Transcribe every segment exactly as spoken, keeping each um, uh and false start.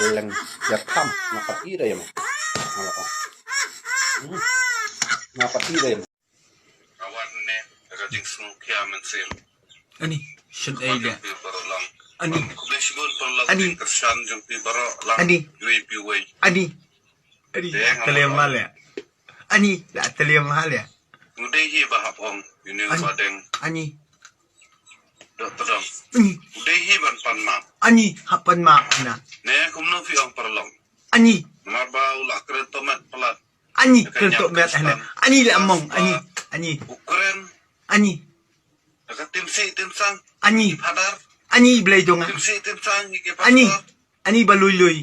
Leng ïa tham nga pat i da ïa me. Nga la ong. Hmm. Nga pat i da ïa me. Awan ne ka jingsngewkhia mynsiem. Ani, shen ai da. Ani. Ani. Ani. Ani. Ani, da tele mal ïa. Ani, da tele mal ïa. Ngu dei hi ba hap ong ïa une u badeng. Ani. Dok tdong. Ani. Ngu dei hi ban pan map. Ani, hap pan map na. Ne kumno phi ong paralok. Ani. Namar ba u la kren to met palat. Ani, kren to met hana. Ani la mong, ani, ani. U kren. Ani. Da ka timsi timsang. Ani. Phadar. Ani, Blei jong nga. Timsi timsang hi ke pastor. Ani. Ani ba lui lui.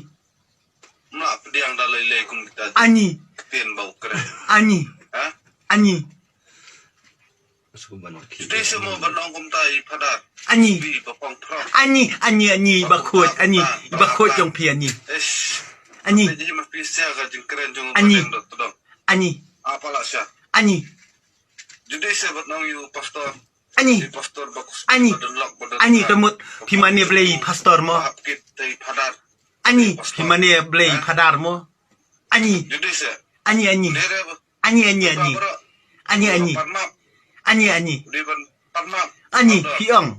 Ma pdiang da lei lei kum kita. Ani. Ktien ba u kren. Ani. Ha? Ani. Sdei se mo ban ong kumta i Phadar. Ani. Bi ba pong phrong. Ani, ani, ani, ba khot, ani, ba khot jong phi ani. Eish. Ani. Te ji ma phi sia ka jingkren jong u badeng dok tdong. Ani. Apa la sia. Ani. Judei se ban ong ïa u pastor. Ani. I pastor ba kus. Ani. Ba don lok, ba don. Ani, ka mut phi mane Blei pastor mo. Hap kit te i Phadar. Ani, phi mane Blei Phadar mo. Ani. Judei se. Ani, ani. Dere ba. Ani, ani, ani. Ani, ani. Ani, ani. Ani, phi ong.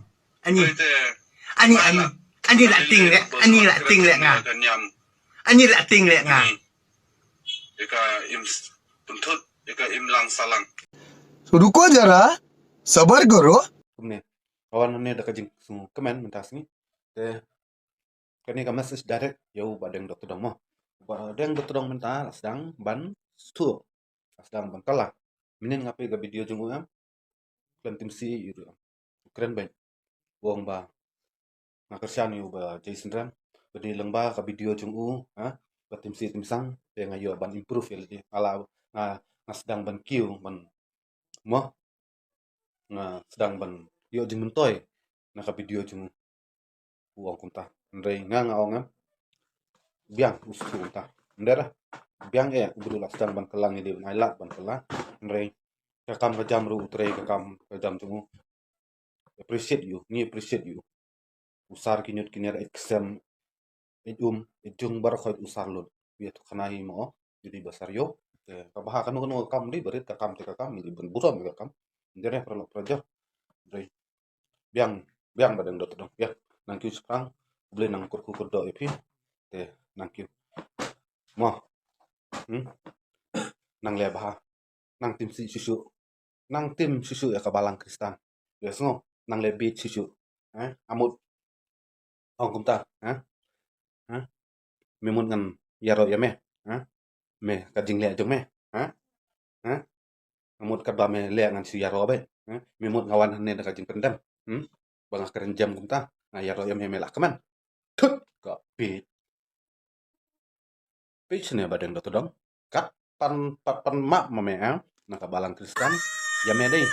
Ani. Ani, ani. Ani la ting le, ani la ting le nga. Ani la ting le nga. Ika im s-, puntut, ika im lang salang. रुको जरा, सबर करो। Kumne. Ka wan hangne da ka jingsngewkmen mynta sngi. Te kane ka message direct ïa u badeng dok tdong mo. Badeng dok tdong mynta la sdang ban sdang. La sdang ban kylla. Mynnin nga peit ka video jong u em. Khlem timsi ïa u em. U kren beit. U ong ba nga kyrshan ïa u ba jai synran. Bad lyngba ka video jong u, ha, ba timsi timsang, te nga ïoh ban improve ïa lade. Nga la, nga, nga sdang ban kiew ban mo. Nga sdang ban ïoh jingmyntoi na ka video jong u. U ong kumta. Hynrei nga nga ong em. Biang u shu kumta. Hynrei biang eh u briew la sdang ban kylla ngi dei ban ai lad ban kylla. Hynrei ka kam ka jam ruh u trei ka kam ka jam jong u. Appreciate ïa u, ngi appreciate ïa u. U sar ki ñiut ki ñiar, eit ksem, eit um, eit jung baroh khoit u sar lut. Ïa tu khana hi mo, judi ba sar ïoh. Te ka bha kano kano ka kam dei ba rit ka kam te ka kam, dei ban burom ïa ka kam. Hynrei paralok parajor. Hynrei biang, biang badeng dok tdong, biang. Nang kiew shaphrang, U Blei nang kyrkhu kyrdoh ïa phi. Te nang kiew. Mo. Hmm? Nang leh bha. Nang tim sih shuh shuh. Nang tim shuh shuh ïa ka balang Khristan. Ïa sngew, nang leh bit shuh shuh. Eh, amut. Ong kumta, eh? Eh? Me mut ngan ïaroh ïa me, eh? Me ka jingleh jong me, eh? Eh? Amut katba me leh ngan shu ïaroh beit, eh? Me mut nga wan hangne da ka jingpyndem, hmm? Ba nga kren jem kumta, nga ïaroh ïa me, me la kmen. Thut ka bit. Peit shane badeng dok tdong. Kat pan, pat pan map ma me, eh? Na ka balang Khristan. Ïa me dei.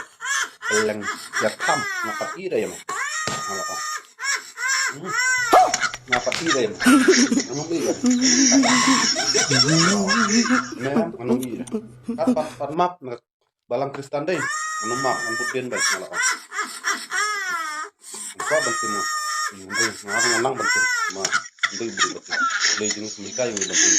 Leng ïa tham nga pat i da ïa me. Nga la ong. Hmm. Nga pat i da ïa me. Nga ong i da. Me nga ong i da. Kat pat pan map na ka balang Khristan dei. Ngan ym map, ngan bud dien beit, nga la ong. Ngan kwah ban tim mo. Ngan dei, nga ngan nang ban tim. Ma, ngan dei bud ban tim. Dei jingmut ka ïa ngi ban tim.